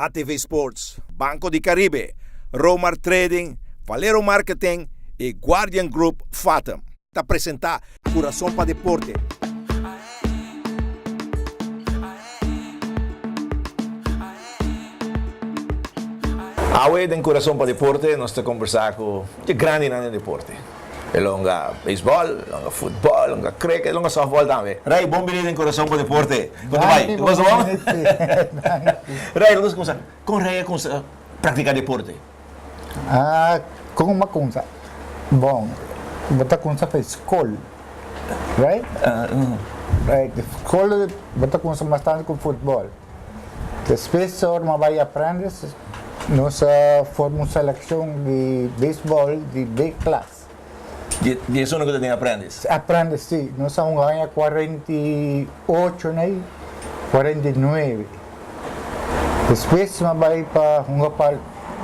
ATV Sports, Banco di Caribe, Romar Trading, Valero Marketing y Guardian Group Fatum ta presenta Curason pa Deporte. Awe den Curason pa Deporte nos ta conversa cu dje grandinan den deporte. E longa beisbòl, e longa futbòl, e longa cricket, e longa sòftbòl tambe. Ray, bon bini den Kurason pa Deporte. Kon ta bai? Tur kos bon? Ray, lo nos kumsa. Kon Ray a kumsa praktiká deporte? Ah, kon mi a kumsa? Bon, bo ta kumsa pa e skol, right? Right, skol bo ta kumsa mas tantu ku futbòl. Despues ora mi a bai Aprendes, nos a forma un selekshon di beisbòl di B klas. Di esun ku ta den Aprendes? Aprendes, si. Nos a hunga aña 48 nei, 49. Despues mi a bai pa hunga pa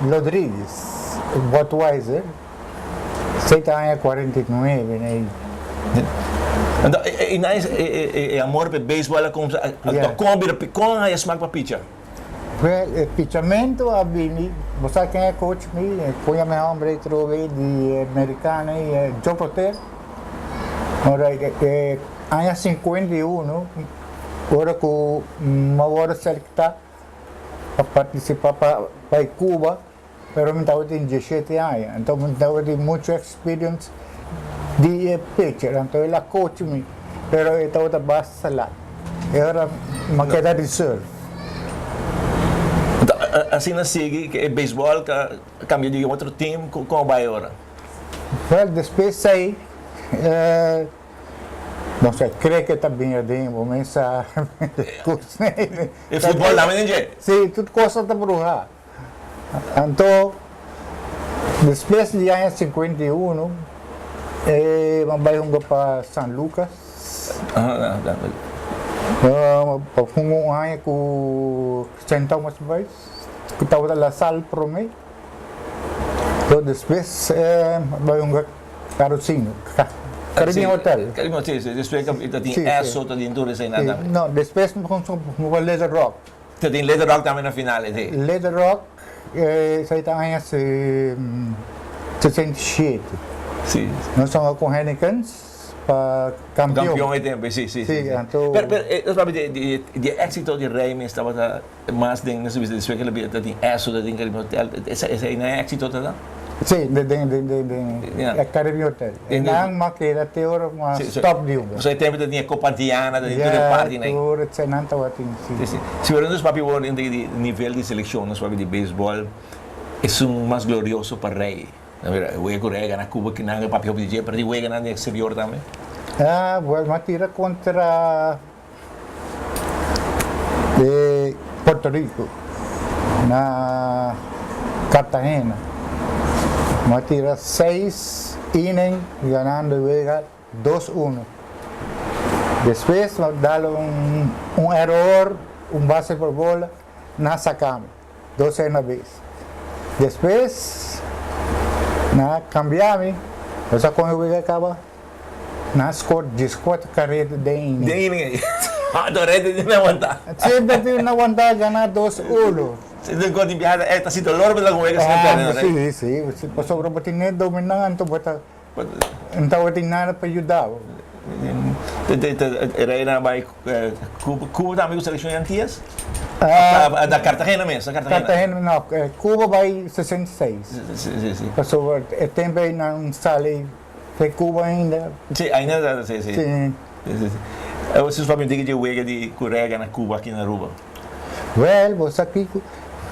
Lodrigues, Budweiser. Esei ta aña 49 nei. Anto e nice e amor pa e beisbòl a kumsa anto kon a bira kon a haya smak pa picha? Well e pichamento a bini bo sa ken e coach mi e koña mi hombre trobe di mericano ei Joe Potter ora e aña 51 ora ku mi a wòrdu selecta pa participa pa bai Cuba. Pero mi tabatin diesshete aña, anto mi tabatin muchu experience di e pitcher, anto el a coach mi, pero e tabata basta lat. E ora mi a keda reserve. Anto asina sigui ke e beisbòl ka kambia di otro team, kon a bai e ora? Well, despues ei, no sé, cricket ta bini aden, bo mes sa kos. E futbòl tambe den dje? Si, tur kos ta bruha. Anto, despues di aña 51, e a bai hunga pa San Lucas. Pa hunga un aña ku Saint Thomas Boys, ku tabata La Salle prome. Anto despues a bai hunga Carosino, Caribbean Hotel. Caribbean Hotel, si. Despues ta tin Esso, ta tin tur eseinan tambe. No, despues mi hunga Little Rock. Ta tin Little Rock tambe na final esei. Little Rock esei ta aña 67. Si. Nos tabata ku Hennekens pa kampion. Kampion e tempo si si si. Anto. Pero pero nos papia di di e exito di Rey mes tabata mas den nos bisa despues ke lo bira ta tin Esso ta tin Caribbean Hotel esei nan e exito ta? Si den den den den Caribbean Hotel. E nan mas keda te ora ku a stop di hunga. So e tempo ta tin e Copa Diana, ta tin tur e party nan. Ya, tur esei nan tabatin, si. Si, si. Pero nos papia wor di nivel di seleccion, nos papia di baseball, esun mas glorioso pa Rey. Na mira, e wega ku Rey a gana Cuba, kinan a papia hopi di dje, pero tin weganan den exterior tambe. Ah, well, mi a tira contra e Puerto Rico na Cartagena. Mi a tira seis inning ganando e wega dos uno. Despues mi a dal un un error, un base por bola, nan a saca mi dos en una bes. Despues nan a cambia mi, bo sa con e wega a caba? Nan a score dieskuater kareda den inning. Den inning ei. Anto rete tin aguanta. Semper tin aguanta gana dos uno. Si den kon tin biaha ta si dolor pa ta wega si nan perde no rei. Si si pasobra bo tin e domina anto bo ta no tabatin nada pa yuda bo. E rei nan a bai Cuba Cuba tambe ku selekshon di Antillas? Da Cartagena mes na Cartagena. Cartagena no Cuba bai 66. Si si. Pasobra e tempo ei nan sali Te Cuba ainda. Sí, ainda ta, sí, sí. Sí. Sí, sí, sí. E bo sus papia diki dje wega di ku rega na Cuba aki na Aruba? Wel, bo sa kiko,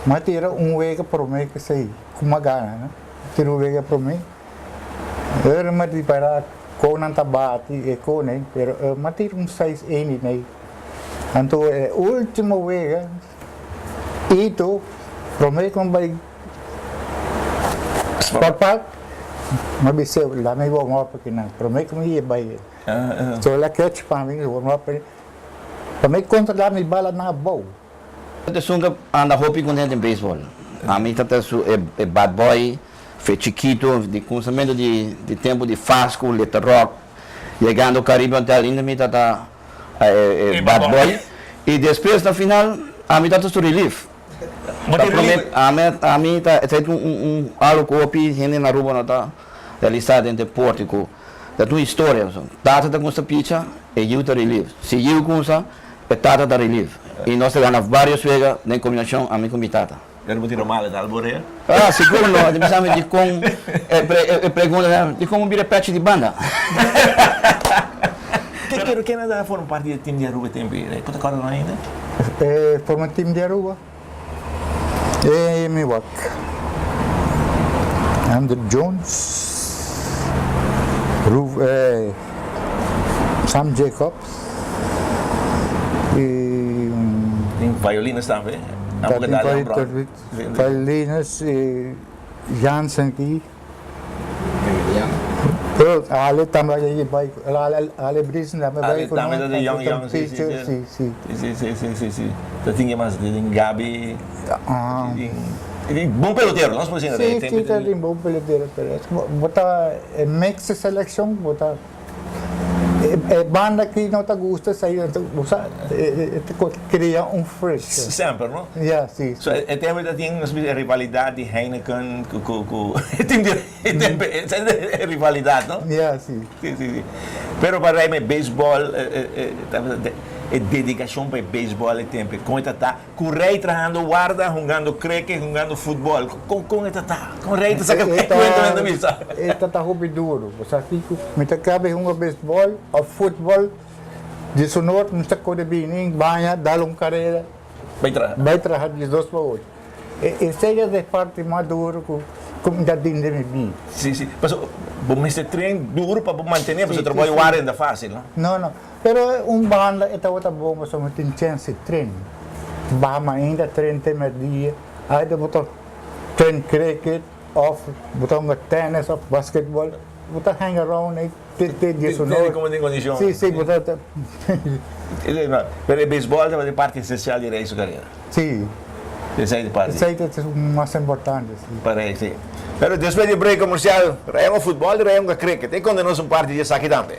m'a tira un wega prome ku esei, ku m'a gana, no? Tira un wega prome. Ora m'a ripara kon nan ta bati e kone, pero m'a tira un seis inning ei. Anto e ultimo wega, Ito, prome ku m'a bai Papa, m'a bis'é, la mi warm up akinan, promé ku mi bai so el a catch pa mi, warm up, pa mi kontrolá mi bala nan abou. Esun ta anda hopi kontent den beisbòl. Ami ta ta su e bad boy fe chikito di kuminsamentu di di tempu di Fasco, Little Rock, yegando Caribbean Hotel ainda mi ta ta e bad boy y despues na final ami ta ta su relief. Ta prome, ami, ami ta, esei ta un, un, algo ku hopi hende na Aruba no ta realisa den deporte ku ta un historia. Tata ta kumsa picha, e yiu ta relief. Si yiu kumsa, e tata ta relief. I nos ta gana varios wega den kombinashon ami ku mi tata. Pero bo tira mal e tal bo rea? Ah, sigur no. E ta bisa mi dikon, e pregunta, dikon bo bira pechi di banda? Pero ken a da forma parti di e team di Aruba e tempu ei? Bo ta kòrda nan ainda? E forma team di Aruba? E mi wak. Andrew Jones, Ru, Sam Jacobs y. Tin violines tambe. Ta tin violines y Jansen ki. Pero Ale tambe a bai, Ale Brisen tambe bai ku nos. Ale tambe ta di yong yong, si si si. Si si. Si si si si. Ta tin ke mas, ta tin Gabi, tin bon pelotero, nos por si. Si si ta tin bon pelotero, pero es bo ta e mix e seleccion bo ta e banda ki no ta gusta esei anto bo sa e ta crea un friction. Semper no? Ya si. So e tempo ta tin nos bisa e rivalidad di Heineken cu cu cu e team di e tempo e rivalidad no? Ya si. Si si si. Pero pa Rey me baseball e dedicacion pa e baseball e tempo con e ta ta cu Rey trahando warda hungando cricket hungando futbol con con e ta ta con Rey ta saca e cuenta men ta bisa. E ta ta hopi duro bo sa kico mi ta cabe hunga baseball of futbol di su noord mi ta core bini baña dal un carera. Bai traha. Bai traha diesdos pa ocho. E esei es e parti mas duro ku ku mi ta tin den mi bida. Si, si. Pasobra bo mester train duro pa bo mantené, pasobra trabou di wara no ta fásil, no? No, no. Pero un banda e tabata bon pasobra mi tin chèns di train. Baha mainta train te mèrdia, aida bo ta train cricket òf bo ta hunga tènis òf basketbòl. Bo ta hang around ei te te diesunove. Te como den condicion. Si, si, bo ta. Pero e baseball tabata e parti esencial di Rey su carera. Si. Esei ta parti. Esei ta esun mas importante, si. Pa Rey, si. Pero despues di e break comercial, Rey hunga futbol y Rey hunga cricket. E conta nos un parti di esaki tambe.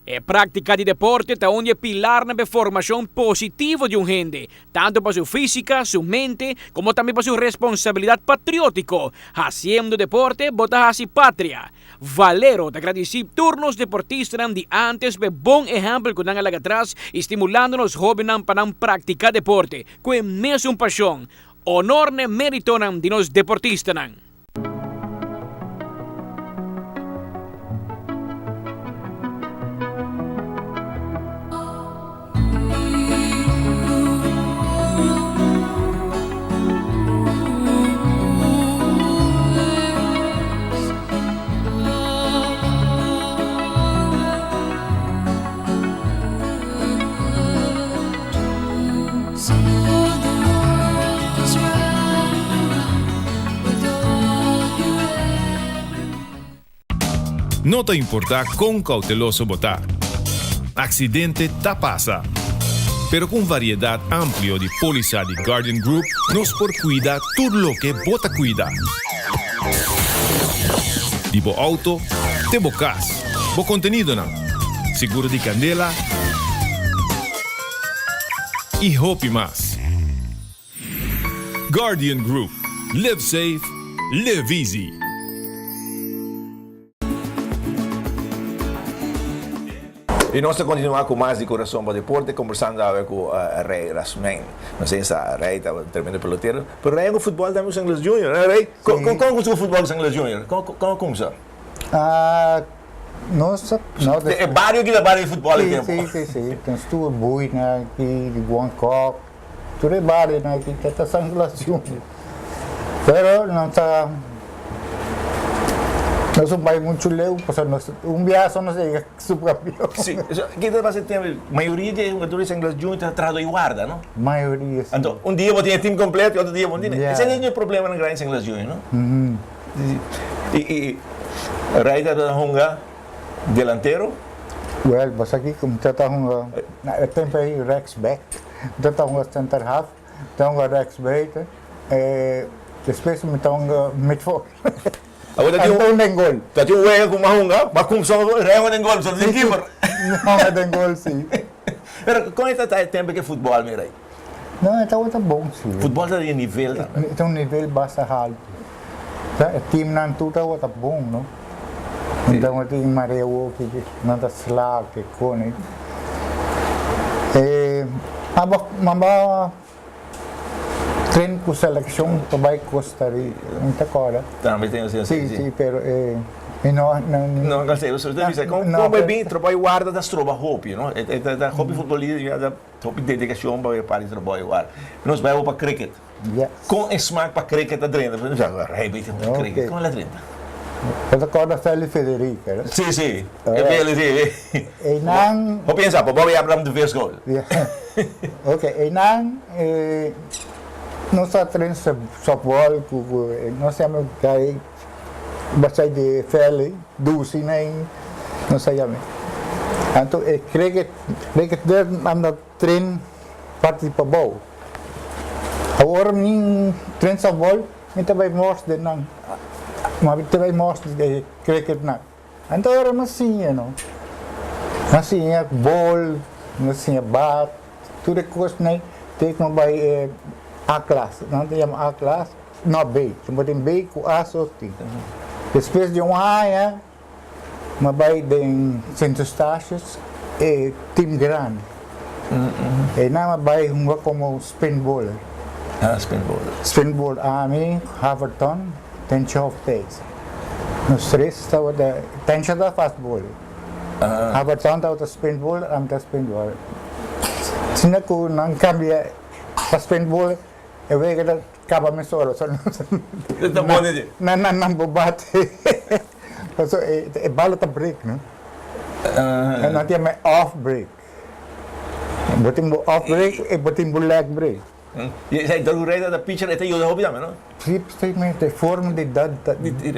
E práktika di deporte ta un di e pilarnan pa e formashon positivo di un hende, tantu pa su físika, su mente, komo tambe pa su responsabilidat patriótiko. Hasiendo deporte, bo ta hasi patria. Valero ta gradisí tur nos deportistanan di ántes pa e bon ehèmpel ku nan a laga atras i stimulando nos hóbennan pa nan praktiká deporte ku e mesun pashon. Honor n'e méritonan di nos deportistanan. No ta importá kon kouteloso bo ta, aksidente ta pasa. Pero ku un variedat amplio di pólisa di Guardian Group nos por kuida tur loke bo ta kuida. Di bo outo te bo kas, bo kontenidonan, seguro di kandela i hopi mas. Guardian Group, live safe, live easy. I nos ta kontinuá ku mas di Kurason pa Deporte kombersando awe ku Rey Rasmijn. Nos a sa Rey ta un tremendo pelotero, pero Rey a ku futbòl tambe ku San Nicolas Junior, no Rey? Kon kon kon ku futbòl ku San Nicolas Junior? Kon kon a kumsa? Nos a nos E bario aki ta bario di futbòl e tempu. Si si si, nos tur buinan aki di Buankòk, tur e barionan aki ta ta San Nicolas Junior. Pero nos ta nos no bai muchu leu pasobra nos un biaha so nos yega subkampion. Si, ki ta pasa e tempu mayoria di e hungador di San Nicolas Junior ta trahador di warda no? Mayoria si. Anto un dia bo tin e team completo y otro dia bo no tin. Esei ta e problemanan grandi di San Nicolas Junior no? I i Ray ta hunga delantero? Well, bo sa kiko mi ta ta hunga na e tempu ei rechts back, mi ta ta hunga center half. Ta hunga rechts buiten e despues mi ta hunga midvoor. Awor ta tin un Anton den gol. Ta tin un wega ku mas hunga, mas kumsa Rey hunga den gol, so ta tin keeper. Mi hunga den gol si. Pero kon e ta ta e tempu ke futbòl mi Rey? No e tabata bon si. Futbòl ta den nivel tambe. Ta un nivel basta haltu. Ta e teamnan tur tabata bon no. Mi tabatin Maria Woki nan ta slaag e kone. E maba tren ku selekshon pa bai Costa Rica, mi ta kòrda. Tambe tin asina si. Si, pero e mi no No a konsego, so ta bisa kon kon bai bin trabou warda ta stroba hopi, no? E ta hopi futbolista ta hopi dedikashon pa e parti trabou warda. Nos bai awor pa cricket. Kon e smak pa cricket ta drenta? Rei bay tin un cricket. Kon el a drenta? Bo ta corda Feli Federica, no? Si, si. E Feli, si. Einan. Bo pensa, bo Bobby Abraham de first goal. Ok, einan nos a train softball ku nos yama kai basai di Feli, Dusi nan nos a yama. Anto e cricket, cricket anda train parti pabou. Awor mi train softball mi ta bai mors den nan, mi ta bai mors den cricket nan. Anto ora mi a siña no, mi a siña bol, mi a siña bat, tur e kosnan te ku mi bai e A klas, nan ta yama A klas, no B, bo tin B ku A so tin. Despues di un aña Mi a bai den Sint Eustatius e team grandi. Einan mi a bai hunga komo spin bowler. Ah, spin bowler. Spin bowler. Ami, Haverton, Tencho Hofstijs. Nos tres tabata, Tencho ta fast bowler. Haverton tabata spin bowler, ami ta spin bowler. Asina ku nan kambia pa spin bowler, e wega ta kaba mesora. Ta bon di. Nan nan bo bate. Paso e bala ta break no. E nan ta yama e off break. Bo tin bo off break i bo tin bo leg break. I esei ta dura ta pitcher e ta yuda hopi tambe no? Si si e forma di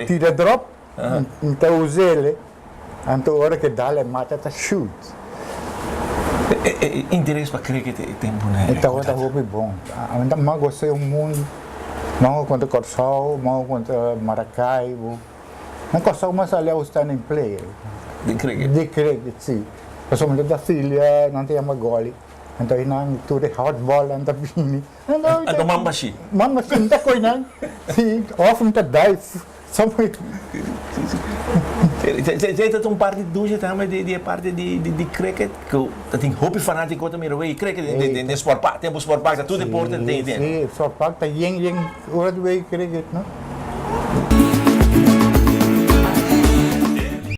tira drop mi ta us'el anto ora ke dal e mata ta shoot. E interes pa cricket e tempu nan. E tabata hopi bon. Ami ta mas gosta e un mundu. Manga kontra Kòrsou, manga kontra Maracaibo. Na Kòrsou mas a leu standing player. Di cricket? Di cricket, si. Pasobra nan ta filia, nan ta yama goli. Anto ei nan tur e hot ball nan ta bini. Anto man bashí? Man bashí, mi ta koi nan. Si, òf mi ta dive. Somewhere. Esei ta un parti dushi tambe di e parti di cricket ku ta tin hopi fanátiko ta mira wei cricket den sport park. Tempu sport park ta tur deporte tin. Si, sport park ta yen yen ora di wei cricket no.